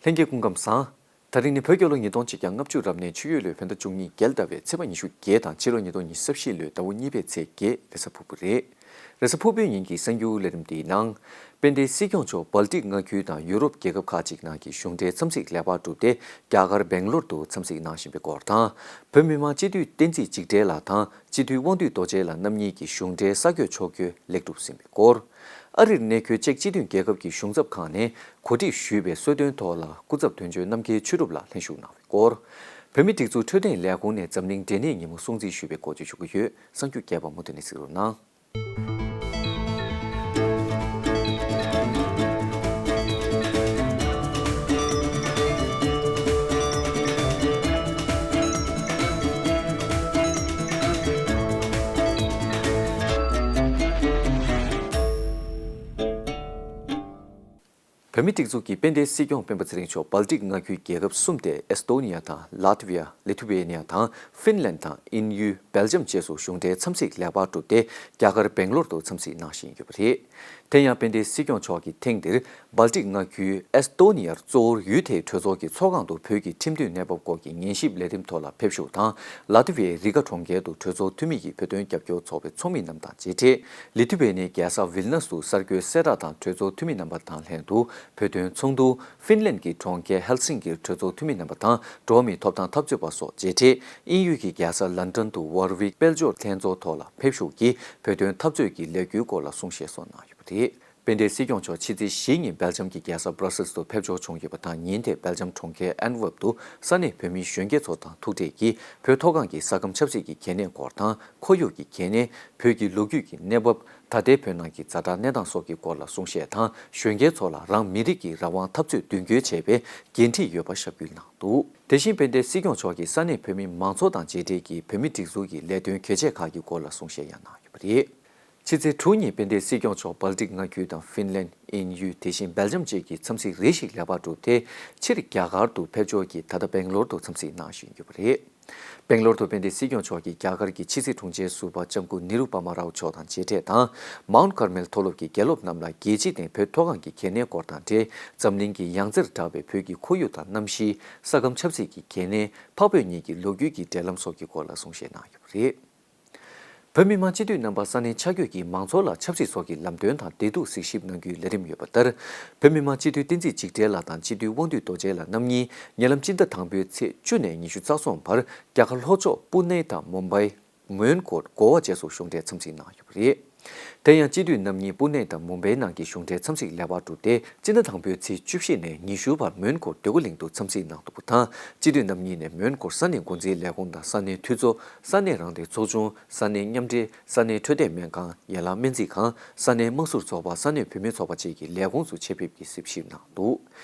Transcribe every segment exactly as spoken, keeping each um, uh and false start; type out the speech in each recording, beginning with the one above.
ལྷན་རྒྱས་སྐུ་ཁམས་བཟང་། དེ་རིང་ནི་བོད་རྒྱལ་ལོ་ཉིས་སྟོང་ཆིག་བརྒྱ་ལྔ་བཅུ་རབ་གནས་ཆུ་ཡོས་ལོའི་བོད་ཟླ་བཅུ་གཉིས་རྒྱལ་ཟླ་བའི་ཚེས་པ་ཉི་ཤུ་བརྒྱད་དང་ཕྱི་ལོ་ཉིས་སྟོང་ཉི་ཤུ་རྩ་བཞི་ལོའི་ཟླ་བ་གཉིས་པའི་ཚེས་བརྒྱད་རེས་གཟའ་ཕུར་བུ་རེད། རེས་གཟའ་ཕུར་བུའི་ཉིན་གྱི་གསར་འགྱུར་ལས་རིམ་འདིའི་ནང་། དཔལ་ལྡན་སྲིད་སྐྱོང་མཆོག་སྦལ་ཏིག་མངའ་ཁུལ་དང་ཡུ་རོབ་རྒྱལ་ཁབ་ཁག་ཅིག་ནང་གི་གཞུང་འབྲེལ་འཚམས་གཟིགས་ལེགས་པར་གྲུབ་སྟེ། རྒྱ་གར་སྦེང་ལོར་དུ་འཚམས་གཟིགས་གནང་བཞིན་པའི་སྐོར་དང་། བོད་མི་མང་སྤྱི་འཐུས་བསྟན་འཛིན་འཇིགས་བྲལ་ལགས་དང་སྤྱི་འཐུས་དབང་འདུས་རྡོ་རྗེ་ལགས་རྣམ་གཉིས་ཀྱི་གཞུང་འབྲེལ་ས་བགོས་ཕྱོགས་བསྐྱོད་ལེགས་གྲུབ་ཟིན་པའི་སྐོར། ཨ་རིར་གནས་འཁོད་ཅེཀ་སྤྱི་མཐུན་རྒྱལ་ཁབ་ཀྱི་གཞུང་ཚབ་ཁང་ནས་གོ་སྒྲིག་ཞུས་པའི་གསོལ་སྟོན་ཐོག་ལ་སྐུ་ཚབ་དོན་གཅོད་རྣམ་རྒྱལ་ཆོས་གྲུབ་ལགས་ལྷན་ཞུགས་གནང་བའི་སྐོར། བོད་མིའི་སྒྲིག་འཛུགས་འཕྲོད་བསྟེན་ལས་ཁུངས་ནས་འཛམ་གླིང་འབྲས་ནད་ཉིན་མོ་སྲུང་བརྩི་ཞུས་པའི་སྐོར་བཅས་ཞུ་གི་ཡོད། གསར་འགྱུར་རྒྱས་པ་མུ་མཐུད་ནས་གཟིགས་རོགས་གནང་། བོད་མིའི་སྒྲིག་འཛུགས་ཀྱི་དཔལ་ལྡན་སྲིད་སྐྱོང་སྤེན་པ་ཚེ་རིང་མཆོག་སྦལ་ཏིག་མངའ་ཁུལ་རྒྱལ་ཁབ་གསུམ་སྟེ། ཨེས་ཏོ་ནི་ཡ་དང་། ལ་ཏི་ཝི་ཡ། ལི་ཐུ་ཝེ་ནི་ཡ་དང་། ཧྥིན་ལན་དང་། དབྱིན་ཡུལ། སྦེལ་ཇམ་བཅས་སུ་གཞུང་འབྲེལ་འཚམས་གཟིགས་ལེགས་པར་གྲུབ་སྟེ། རྒྱ་གར་སྦེང་ལོར་དུ་འཚམས་གཟིགས་གནང་བཞིན་ཡོད་པ་རེད། དེ་ཡང་དཔལ་ལྡན་སྲིད་སྐྱོང་མཆོག་གིས་ཐེངས་འདིར་སྦལ་ཏིག་མངའ་ཁུལ་ཨེས་ཏོ་ནི་ཡར་གཙོ་བོར་ཡུལ་དེའི་གྲོས་ཚོགས་ཀྱི་ཚོགས་ཁང་དུ་བོད་ཀྱི་ཁྲིམས་མཐུན་གནས་བབ་སྐོར་གྱི་ཉན་ཞིབ་ལས་རིམ་ཐོག་ལ་ཕེབས་ཞུགས་དང་། ལ་ཏི་ཝེའི་རི་ག་གྲོང་ཁྱེར་དུ་གྲོས་ཚོགས་འཐུས་མི་ཡི་བོད་དོན་རྒྱབ་སྐྱོར་ཚོགས་པའི་ཚོགས་མི་རྣམས་དང་མཇལ་འཕྲད། ལི་ཐུ་ཝེ་ནི་རྒྱལ་ས་ཝིལ་ནས་དུ་གསར་འགོད་གསལ་བསྒྲགས་དང་གྲོས་ཚོགས་འཐུས་མི་རྣམ་པ་དང་ལྷན་དུ་བོད་དོན་ཚོགས་འདུ། ཧྥིན་ལན་གྱི་གྲོང་ཁྱེར་ཧེལ་སིང་ཀིར་གྲོས་ཚོགས་འཐུས་མི་རྣམ་པ་དང་འགྲོ་བ་མིའི་ཐོབ་ཐང་འཐབ་རྩོད་པ་སོགས་མཇལ་འཕྲད། དབྱིན་ཡུལ་གྱི་རྒྱལ་ས་ལན་ཀྲན་དུ་ཝར་ཝིག་དཔལ་འབྱོར་ལྷན་ཚོགས་ཐོག་ལ་ཕེབས་ཞུགས་ཀྱིས་བོད་དོན་འཐབ་རྩོད་ཀྱི་ལས་འགུལ་སྐོར་ལ་གསུང་བཤད་སོགས་གནང་ཡོད་པ་རེད། དཔལ་ལྡན་སྲིད་སྐྱོང་མཆོག་ཕྱི་ཚེས་བཞི་ཉིན་སྦེལ་ཇམ་གྱི་རྒྱལ་ས་སྦྲ་སེལ་དུ་ཕེབས་འབྱོར་བྱུང་ཡོད་པ་དང་། ཉིན་དེར་སྦེལ་ཇམ་གྲོང་ཁྱེར་ཨན་ཝེབ་ཏུ་ས་གནས་བོད་མིའི་གཞོན་སྐྱེས་ཚོ་དང་ཐུག་འཕྲད་ཀྱིས་བོད་མཐོ་སྒང་གི་ས་ཁམས་ཆབ་སྲིད་ཀྱི་གལ་གནད་སྐོར་དང་། ཁོར་ཡུག་གི་གལ་གནད། བོད་ཀྱི་ལོ་རྒྱུས་ཀྱི་གནས་བབ། ད་ལྟའི་བོད་ནང་གི་ཛ་དྲག་གནས་སྟངས་སོགས་ཀྱི་སྐོར་ལ་གསུང་བཤད་དང་། གཞོན་སྐྱེས་ཚོ་ལ་རང་མི་རིགས་ཀྱི་རང་དབང་འཐབ་རྩོད་མདུན་སྐྱོད་བྱས་པའི་འགན་འཁྲི་ཡོད་པ་ཞབས་སྐྱོར་གནང་འདུག་དེ་བཞིན་དཔལ་ལྡན་སྲིད་སྐྱོང་མཆོག་གིས་ས་གནས་བོད་མི་མང་ཚོགས་དང་མཇལ་འཕྲད་ཀྱིས་བོད་མིའི་སྒྲིག་འཛུགས་ཀྱི་ལས་དོན་གལ་ཆེ་ཁག་གི་སྐོར་ལ་གསུང་བཤད་ཡང་གནང་ཡོད་པ་རེད། ཕྱི་ཚེས་དྲུག་ཉིན་དཔལ་ལྡན་སྲིད་སྐྱོང་མཆོག་སྦལ་ཏིག་མངའ་ཁུལ་དང་ཧྥིན་ལན། དབྱིན་ཡུལ། དེ་བཞིན་སྦེལ་ཇམ་བཅས་ཀྱི་འཚམས་གཟིགས་རེ་ཞིག་ལེགས་པར་གྲུབ་སྟེ། སྤྱིར་རྒྱ་གར་དུ་ཕེབས་འབྱོར་གྱིས་ད་ལྟ་སྦེང་ལོར་དུ་འཚམས་གཟིགས་གནང་བཞིན་ཡོད་པ་རེད། སྦེང་ལོར་དུ་དཔལ་ལྡན་སྲིད་སྐྱོང་མཆོག་གིས་རྒྱ་གར་གྱི་ཕྱི་སྲིད་དྲུང་ཆེ་ཟུར་པ་ལྕམ་སྐུ་ནི་རུ་པ་མ་རའོ་མཆོག་དང་མཇལ་འཕྲད་དང་། མའུན་ཀར་མེལ་མཐོ་སློབ་ཀྱི་དགེ་སློབ་རྣམས་ལ་རྒྱལ་སྤྱི་དང་བོད་མཐོ་སྒང་གི་གལ་གནད་སྐོར་དང་འབྲེལ། འཛམ་གླིང་གི་ཡང་རྩེར་གྲགས་པའི་བོད་ཀྱི་ཁོར་ཡུག་དང་གནམ་གཤིས། ས་ཁམས་ཆབ་སྲིད་ཀྱི་གལ་གནད། འཕགས་བོད་གཉིས་ཀྱི་ལོ་རྒྱུས་ཀྱི་འབྲེལ་ལམ་སོགས་ཀྱི་སྐོར་ལ་གསུང་བཤད་གནང་ཡོད་པ་རེད། བོད་མི་མང་སྤྱི་འཐུས་རྣམ་པ་ས་གནས་ཆ་བགོས་ཀྱིས་མང་ཚོགས་ལ་ཆབ་སྲིད་སོགས་ཀྱི་ལམ་སྟོན་དང་བདེ་སྡུག་གཟིགས་ཞིབ་གནང་རྒྱུའི་ལས་རིམ་ཡོད་པ་ལྟར། བོད་མི་མང་སྤྱི་འཐུས་བསྟན་འཛིན་འཇིགས་བྲལ་ལགས་དང་སྤྱི་འཐུས་དབང་འདུས་རྡོ་རྗེ་ལགས་རྣམ་གཉིས་ཉེ་ལམ་སྤྱི་ཟླ་དང་པོའི་ཚེས་བཅུ་ནས་ཉི་ཤུ་རྩ་གསུམ་བར་རྒྱ་གར་ལྷོ་ཕྱོགས་པུ་ནེ་དང་མུམ་བྷའི། མོན་གྷོ། གོ་བ་བཅས་སུ་གཞུང་འབྲེལ་འཚམས་གཟིགས་གནང་ཡོད་པ་རེད། དེ་ཡང་སྤྱི་འཐུས་རྣམ་གཉིས་པུ་ནེ་དང་མུམ་བྷའི་ནང་གི་གཞུང་འབྲེལ་འཚམས་གཟིགས་ལེགས་པར་གྲུབ་སྟེ། སྤྱི་ཟླ་དང་པོའི་ཚེས་བཅུ་བཞི་ནས་ཉི་ཤུ་བར་མོན་གྷོ་འདོད་རྒུ་གླིང་དུ་འཚམས་གཟིགས་གནང་འདུག་པ་དང་། སྤྱི་འཐུས་རྣམ་གཉིས་ནས་མོན་གྷོར་ས་གནས་འགོ་འཛིན་ལས་ཁུངས་དང་ས་གནས་འཐུས་ཚོགས། ས་གནས་རང་བདེན་ཚོགས་ཆུང་། ས་གནས་མཉམ་འབྲེལ། ས་གནས་འཕྲོད་བསྟེན་སྨན་ཁང་། ཡན་ལག་སྨན་རྩིས་ཁང་། ས་གནས་དམངས་སྲོལ་ཚོགས་པ། ས་གནས་བུད་མེད་ཚོགས་པ་བཅས་ཀྱི་ལས་ཁུངས་སུ་ཆེད་ཕེབས་ཀྱིས་གཟིགས་ཞིབ་གནང་འདུག་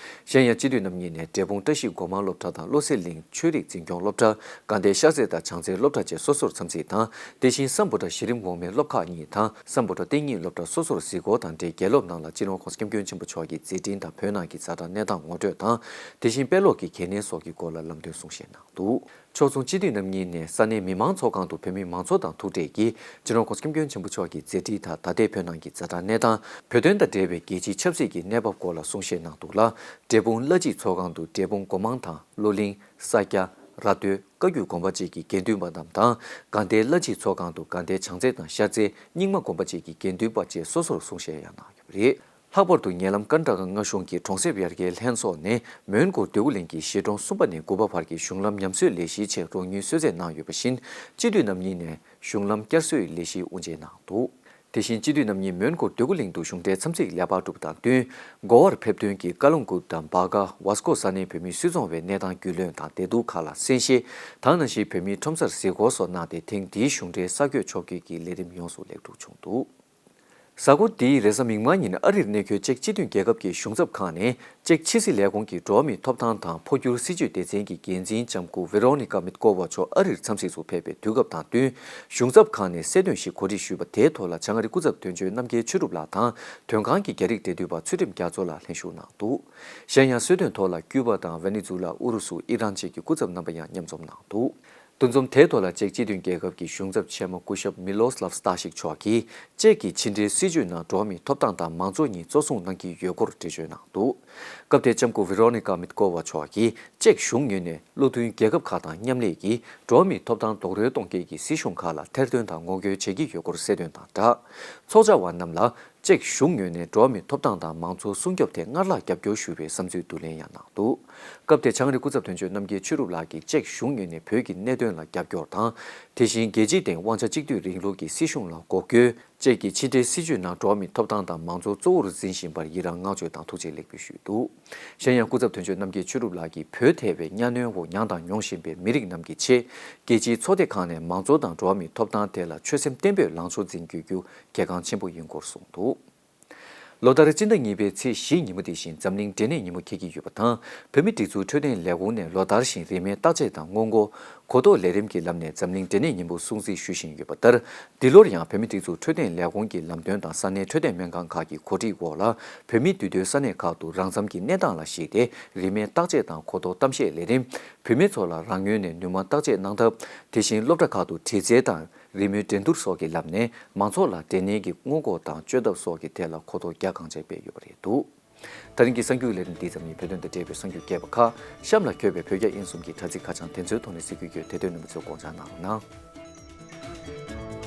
གཞན་ཡང་སྤྱི་འཐུས་རྣམ་གཉིས་ནས་འབྲས་སྤུངས་བཀྲ་ཤིས་སྒོ་མང་སློབ་གྲྭ་དང་བློ་གསལ་གླིང་ཆོས་རིག་འཛིན་སྐྱོང་སློབ་གྲྭ། དགའ་ལྡན་ཤར་རྩེ་དང་བྱང་རྩེ་སློབ་གྲྭ་བཅས་སོ་སོར་འཚམས་གཟིགས་དང་། དེ་བཞིན་སམ་བྷོ་ཊ་གཞི་རིམ་འོག་མའི་སློབ་ཁག་གཉིས་དང་། སམ་བྷོ་ཊ་གཏན་ཉིད་སློབ་གྲྭ་སོ་སོར་གཟིགས་སྐོར་དང་འབྲེལ། དགེ་སློབ་རྣམས་ལ་སྤྱི་ནོར་༸གོང་ས་༸སྐྱབས་མགོན་ཆེན་པོ་མཆོག་གི་མཛད་འཕྲིན་དང་བོད་ནང་གི་ཛ་དྲག་གནས་སྟངས་ངོ་སྤྲོད་དང་། དེ་བཞིན་དཔེ་ཀློག་གི་གལ་གནད་སོགས་ཀྱི་སྐོར་ལ་ལམ་སྟོན་གསུང་བཤད་གནང་འདུག་ཕྱོགས་མཚུངས་སྤྱི་འཐུས་རྣམ་གཉིས་ནས་ས་གནས་མི་མང་ཚོགས་ཁང་དུ་བོད་མི་མང་ཚོགས་དང་ཐུག་འཕྲད་ཀྱིས་སྤྱི་ནོར་༸གོང་ས་༸སྐྱབས་མགོན་ཆེན་པོ་མཆོག་གི་མཛད་འཕྲིན་དང་ད་ལྟའི་བོད་ནང་གི་ཛ་དྲག་གནས་སྟངས། བོད་དོན་དང་འབྲེལ་བའི་རྒྱལ་སྤྱིའི་ཆབ་སྲིད་ཀྱི་གནས་བབ་སྐོར་ལ་གསུང་བཤད་གནང་འདུག་ལ། འབྲས་སྤུངས་བླ་སྤྱི་ཚོགས་ཁང་དུ་འབྲས་སྤུངས་སྒོ་མང་དང་བློ་གླིང་། ས་སྐྱ། ར་སྟོད། བཀའ་བརྒྱུད་དགོན་པ་བཅས་ཀྱི་དགེ་འདུན་པ་རྣམས་དང་། དགའ་ལྡན་བླ་སྤྱི་ཚོགས་ཁང་དུ་དགའ་ལྡན་བྱང་རྩེ་དང་ཤར་རྩེ། རྙིང་མ་དགོན་པ་བཅས་ཀྱི་དགེ་འདུན་པ་བཅས་སོ་སོར་གསུང་བཤད་ཡང་གནང་ཡོད་པ་རེད། ལྷག་པར་དུ་ཉེ་ལམ་ཀར་ན་ཊ་ཀ་མངའ་གཞུང་གི་གྲོང་གསེབ་ཡར་རྒྱས་ལྷན་ཚོགས་ནས་མོན་གྷོ་འདོད་རྒུ་གླིང་གི་གཞིས་གྲོང་གསུམ་པ་ནས་དགུ་པ་བར་གྱི་གཞུང་ལམ་ཉམས་གསོའི་ལས་གཞིའི་ཆེད་རོགས་དངུལ་གསོལ་སྩལ་གནང་ཡོད་པ་བཞིན། སྤྱི་འཐུས་རྣམ་གཉིས་ནས་གཞུང་ལམ་བསྐྱར་གསོའི་ལས་གཞིའི་དབུ་འབྱེད་གནང་འདུག་དེ་བཞིན་སྤྱི་འཐུས་རྣམ་གཉིས་མོན་གྷོ་འདོད་རྒུ་གླིང་དུ་གཞུང་འབྲེལ་འཚམས་གཟིགས་ལེགས་པར་གྲུབ་པ་དང་བསྟུན། གོ་བར་ཕེབས་ཐོན་གྱི་ཀ་ལོང་ཀུབ་དང་སྦ་ག་ཝ་སྐོ་ས་གནས་བོད་མིའི་སུད་ཚོང་བའི་གནས་སྟངས་རྒྱུས་ལོན་དང་བདེ་སྡུག་ཁག་ལ་གསན་བཞེས་དང་། ནང་བཞིན་བོད་མིའི་ཁྲོམ་སར་གཟིགས་སྐོར་སོགས་གནང་སྟེ། ཐེངས་འདིའི་གཞུང་འབྲེལ་གསར་འགོད་ཕྱོགས་བསྐྱོད་ཀྱི་ལས་རིམ་ཡོངས་སུ་ལེགས་གྲུབ་བྱུང་འདུག་གཟའ་འཁོར་འདིའི་རེས་གཟའ་མིག་དམར་ཉིན་ཨ་རིར་གནས་འཁོད་ཅེཀ་སྤྱི་མཐུན་རྒྱལ་ཁབ་ཀྱི་གཞུང་ཚབ་ཁང་ནས་ཅེཀ་ཕྱི་སྲིད་ལས་ཁུངས་ཀྱི་འགྲོ་བ་མིའི་ཐོབ་ཐང་དང་འཕོ་འགྱུར་སྲིད་བྱུས་སྡེ་ཚན་གྱི་འགན་འཛིན་ལྕམ་སྐུ་ཝེ་རོ་ནི་ཀ་མིད་ཀོ་ཝ་མཆོག་ཨ་རིར་འཚམས་གཟིགས་སུ་ཕེབས་པའི་དུས་སྐབས་དང་བསྟུན། གཞུང་ཚབ་ཁང་ནས་གསལ་སྟོན་ཞིག་གོ་སྒྲིག་ཞུས་པ་དེའི་ཐོག་ལ་བྱང་ཨ་རིའི་སྐུ་ཚབ་དོན་གཅོད་རྣམ་རྒྱལ་ཆོས་གྲུབ་ལགས་དང་། དོན་ཁང་གི་རྒྱ་རིགས་འབྲེལ་མཐུད་པ་ཚུལ་ཁྲིམས་རྒྱ་མཚོ་ལགས་ལྷན་ཞུགས་གནང་འདུག་གཞན་ཡང་གསོལ་སྟོན་ཐོག་ལ་ཀྱུ་པ་དང་ཝེ་ནེ་ཛུ་ལ། ཨུ་རུ་སུ། ཨི་རན་བཅས་ཀྱི་སྐུ་ཚབ་རྣམ་པ་ཡང་མཉམ་འཛོམས་གནང་འདུག་འདུ་འཛོམས་དེའི་ཐོག་ལ་ཅེཀ་སྤྱི་མཐུན་རྒྱལ་ཁབ་ཀྱི་གཞུང་ཚབ་ཆེན་མོ་སྐུ་ཞབས་མི་ལོ་སི་ལབ་སི་ཏཱ་ཤིག་མཆོག་གིས་ཅེཀ་གི་ཕྱི་འབྲེལ་སྲིད་བྱུས་ནང་འགྲོ་བ་མིའི་ཐོབ་ཐང་དང་མང་གཙོ་གཉིས་གཙོ་བཟུང་གནང་གི་ཡོད་སྐོར་འགྲེལ་བརྗོད་གནང་འདུག། སྐབས་དེར་ལྕམ་སྐུ་ཝེ་རོ་ནི་ཀ་མིད་ཀོ་ཝ་མཆོག་གིས་ཅེཀ་གཞུང་ངོས་ནས་བློ་མཐུན་རྒྱལ་ཁབ་ཁག་དང་མཉམ་ལས་ཀྱིས་འགྲོ་བ་མིའི་ཐོབ་ཐང་རྡོག་རོལ་གཏོང་མཁན་གྱི་སྲིད་གཞུང་ཁག་ལ་ཐེར་འདོན་དང་ངོ་རྒོལ་བྱེད་ཀྱི་ཡོད་སྐོར་གསལ་སྟོན་དང་སྦྲགས། ཚོགས་བཅར་བ་རྣམས་ལ་ཅེཀ་གཞུང་ངོས་ནས་འགྲོ་བ་མིའི་ཐོབ་ཐང་དང་མང་གཙོ་སྲུང་སྐྱོབ་ཐད་སྔར་ལྷག་རྒྱབ་སྐྱོར་ཞུ་བའི་བསམ་ཚུལ་བསྡུ་ལེན་ཡང་གནང་འདུག། སྐབས་དེར་བྱང་རི་སྐུ་ཚབ་དོན་གཅོད་རྣམ་རྒྱལ་ཆོས་གྲུབ་ལགས་ཀྱིས་ཅེཀ་གཞུང་ངོས་ནས་བོད་ཀྱི་གནད་དོན་ལ་རྒྱབ་སྐྱོར་དང་། དེ་བཞིན་རྒྱལ་སྤྱིའི་སྟེང་དབང་ཆ་གཅིག་སྡུད་རིང་ལུགས་ཀྱི་སྲིད་གཞུང་ལ་འགོག་རྒོལ། ཅེཀ་གི་ཕྱི་འབྲེལ་སྲིད་བྱུས་ནང་འགྲོ་བ་མིའི་ཐོབ་ཐང་དང་མང་གཙོ་གཙོ་བོར་འཛིན་བཞིན་པར་ཡི་རངས་བསྔགས་བརྗོད་དང་ཐུགས་རྗེ་ལེགས་འབུལ་ཞུས་འདུག། གཞན་ཡང་སྐུ་ཚབ་དོན་གཅོད་རྣམ་རྒྱལ་ཆོས་གྲུབ་ལགས་ཀྱིས་བོད་ཐེ་བའི་གཉའ་གནོན་འོག་མྱངས་དང་མྱོང་བཞིན་པའི་མི་རིགས་རྣམས་ཀྱི་ཆེད། རྒྱལ་སྤྱིའི་ཚོགས་སྡེ་ཁག་ནས་མང་གཙོ་དང་འགྲོ་བ་མིའི་ཐོབ་ཐང་ཐད་ལ་ཆོད་སེམས་བརྟན་པོས་ལངས་ཕྱོགས་འཛིན་དགོས་རྒྱུ་གལ་འགངས་ཆེན་པོ་ཡིན་སྐོར་གསུངས་འདུག། ལོ་ལྟར་སྤྱི་ཟླ་གཉིས་པའི་ཚེས་བཞིའི་ཉིན་མོ་དེ་བཞིན་འཛམ་གླིང་འབྲས་ནད་ཉིན་མོ་འཁེལ་གྱི་ཡོད་པ་དང་། བོད་མིའི་སྒྲིག་འཛུགས་འཕྲོད་བསྟེན་ལས་ཁུངས་ནས་ལོ་ལྟར་བཞིན་རིན་མེད་བརྟག་དཔྱད་དང་སྔོན་འགོག་གོ་རྟོགས་ལས་རིམ་གྱི་ལམ་ནས་འཛམ་གླིང་འབྲས་ནད་ཉིན་མོ་སྲུང་བརྩི་ཞུ་བཞིན་ཡོད་པ་ལྟར། འདི་ལོར་ཡང་བོད་མིའི་སྒྲིག་འཛུགས་འཕྲོད་བསྟེན་ལས་ཁུངས་ཀྱི་ལམ་སྟོན་དང་ས་གནས་འཕྲོད་བསྟེན་སྨན་ཁང་ཁག་གི་གོ་སྒྲིག་འོག་ལ། བོད་མིའི་འདུས་སྡོད་ས་གནས་ཁག་ཏུ་རང་འཚམ་གྱི་གནས་སྟངས་ལ་གཞིགས་ཏེ། རིན་མེད་བརྟག་དཔྱད་དང་གོ་རྟོགས་གཏམ་བཤད་ལས་རིམ། བུད་མེད་ཚོ་ལ་རང་ངོས་ནས་ནུས་མང་བརྟག་དཔྱད་གནང་ཐབས། དེ་བཞིན་སློབ་གྲྭ་ཁག་ཏུ་དྲི་རྩད་དང་། རེས་མོས་འགྲན་བསྡུར་སོགས་ཀྱི་ལམ་ནས་མང་ཚོགས་ལ་འབྲས་ནད་ཀྱི་སྔོན་འགོག་དང་བཅོས་ཐབས་སོགས་ཀྱི་ཐད་ལ་གོ་རྟོགས་རྒྱ་གང་ཆེ་སྤེལ་ཡོད་པ་རེད་འདུག། ད་རིང་གི་གསར་འགྱུར་ལས་རིམ་འདི་ཙམ་ཡིན། བོད་དོན་དང་འབྲེལ་བའི་གསར་འགྱུར་རྒྱས་པ་ཁག་གཤམ་ལ་འཁོད་པའི་བོད་རྒྱ་དབྱིན་གསུམ་གྱི་དྲ་ཚིགས་ཁ་བྱང་དེ་ཚོའི་ཐོག་ནས་གཟིགས་རྒྱུ་ཡོད། དེ་དོན་རྣམ་པ་ཚོས་དགོངས་འཇགས་གནང་རོགས་གནང་།